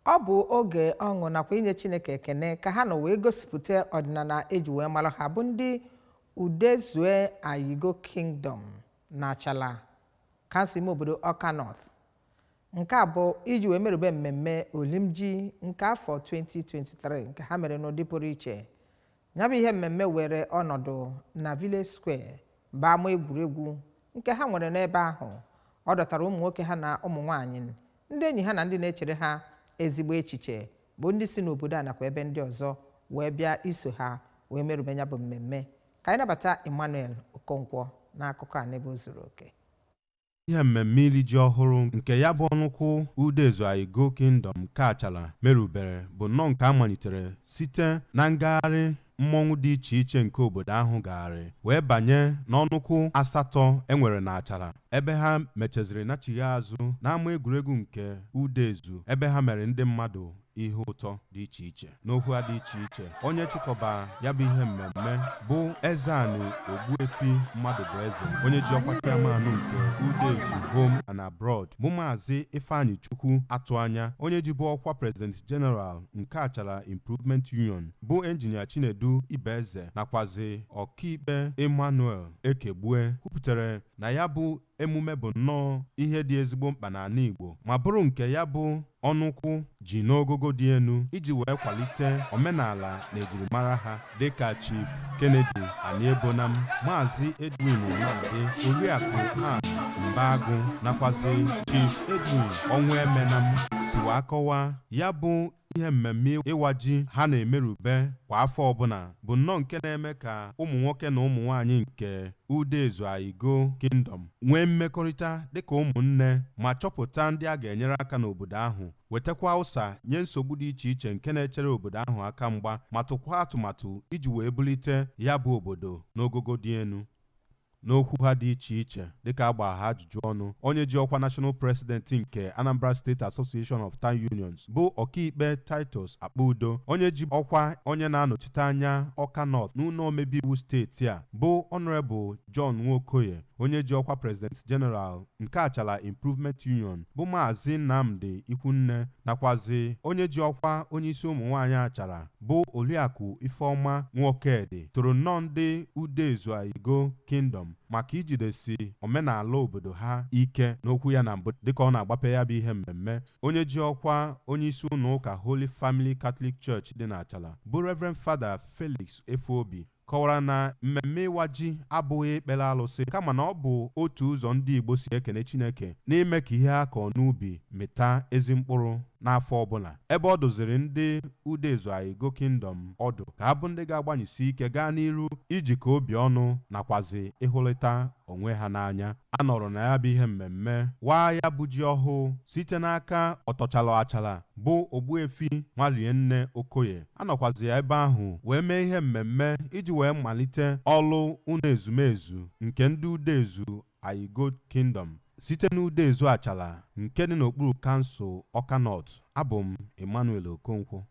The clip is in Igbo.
Ọ bụ oge ọṅụ nakwa inye Chineke ekene ka ha nọ wee gosipụta ọdịnala eji wee mara ha, bụ ndị Udezue Ayigo Kingdom na Achala, kansụl ime obodo Awka North. Nke a bụ iji wee merube mmemme Olimji nke afọ 2023 nke ha mere n'ụdị pụrụ iche. Ya bụ ihe mmemme were ọnọdụ na Village Square, bụ ama egwuregwu nke ha nwere n'ebe ahụ. Ọ dọtara ụmụ nwoke ha na ụmụ nwaanyị, ndị enyi ha na ndị na-echere ha ezigbo echiche, bụ ndị si n'obodo a nakwa ebe ndị ọzọ wee bịa iso ha wee merube ya bụ mmemme. Ka anyị nabata Emmanuel Okonkwo n'akụkọ a n'ebe o zuru oke. Ihe mmemme iri ji ọhụrụ nke ya bụ ọnụkwụ Udezu Ayigo Kingdom nke Achala merubere bụ nnọọ nke a malitere site na ngagharị mmọnwụ dị iche iche nke obodo ahụ gagharị wee banye n'ọnụkwụ asatọ enwere na Achala, ebe ha mechaziri nachigha azụ n'ama egwuregwu nke Udezu, ebe ha mere ndị mmadụ ihe ụtọ dị iche iche. N'okwu ha dị iche iche, onye chịkọba ya bụ ihe mmemme bụ Ezeani Ogbuefi mmadụ bụ eze, onye ji ọkwa chairman nke Udezu Home and Abroad, bụ Maazị Ifeanyị Chukwu atụ anya, onye jibu ọkwa President General nke Achala Improvement Union, bụ Engineer Chinedu Ibeze, nakwazi Ọkaikpe Emmanuel Ekegbue, kwupụtara na ya bụ emume bụ nnọọ ihe dị ezigbo mkpa n'ala Igbo, ma bụrụ nke ya bụ ọnụkwụ ji n'ogogo dị elu iji wee kwalite omenala na ejirimara ha, dịka Chief Kennedy Aniebonam, Maazị Edwin Nnadi, Oriakụ Ann Mbagụ, nakwazi Chief Edwin Onwuemenam si wee akọwa. Ya bụ ihe mmemme ịwa ji ha na-emerube kwa afọ ọbụla bụ nnọọ nke na-eme ka ụmụ nwoke na ụmụ nwaanyị nke Udezu Ayigo Kingdom nwee mmekọrịta dịka ụmụnne, ma chọpụta ndị a ga-enyere aka n'obodo ahụ, wetakwa ụsa nye nsogbu dị iche iche nke na-echere obodo ahụ aka mgba, ma tụkwa atụmatụ iji wee bulite ya bụ obodo n'ogogo dị elu. N'okwu ha dị iche iche, dịka agba ha ajụjụ ọnụ, onye ji ọkwa National President nke Anambra State Association of Town Unions, bụ Ọkaikpe Titus Akpudo, onye ji ọkwa onye na-anọchite anya Awka North n'ụlọ omebe iwu steeti a, bụ Honorable John Nwokoye, onye ji ọkwa President General nke Achala Improvement Union, bụ Maazị Nnamdi Ikwunne, nakwazi onye ji ọkwa onyeisi ụmụ nwaanyị Achara, bụ Oriakụ Ifeọma Nwokedi, toro nnọọ ndị Udezu Ayigo Kingdom maka ijidesi omenala obodo ha ike. N'okwu ya na mbụ dịka ọ na-agbape ya bụ ihe mmemme, onye ji ọkwa onyeisi ụlọ ụka Holy Family Catholic Church dị n'Achala, bụ Reverend Father Felix Efuobi, kọwara na mmemme ịwa ji abụghị ikpere alụsị, kama na ọ bụ otu ụzọ ndị Igbo si ekene Chineke n'ime ka ihe a kọọ n'ubi mịta ezi mkpụrụ n'afọ ọbụla, ebe ọ doziri ndị Udezu Ayigo Kingdom ọdụ ka ha bụ ndị ga-agbanyesi ike gaa n'iru ijikọ obi ọnụ nakwazi ịhụrịta onwe ha n'anya. A nọrọ na ya bụ ihe mmemme waa ya bụ ji ọhụụ site n'aka ọtọchalụ achala, bụ Ogbuefi Nwarienne Okoye. Anọkwazi ya ebe ahụ wee mee ihe mmemme iji wee malite ọlụ ụlọ ezumezu nke ndị Udezu Ayigo Kingdom site n'Udezu Achala nke dị n'okpuru kansụl Awka North. Abụ m Emmanuel Okonkwo.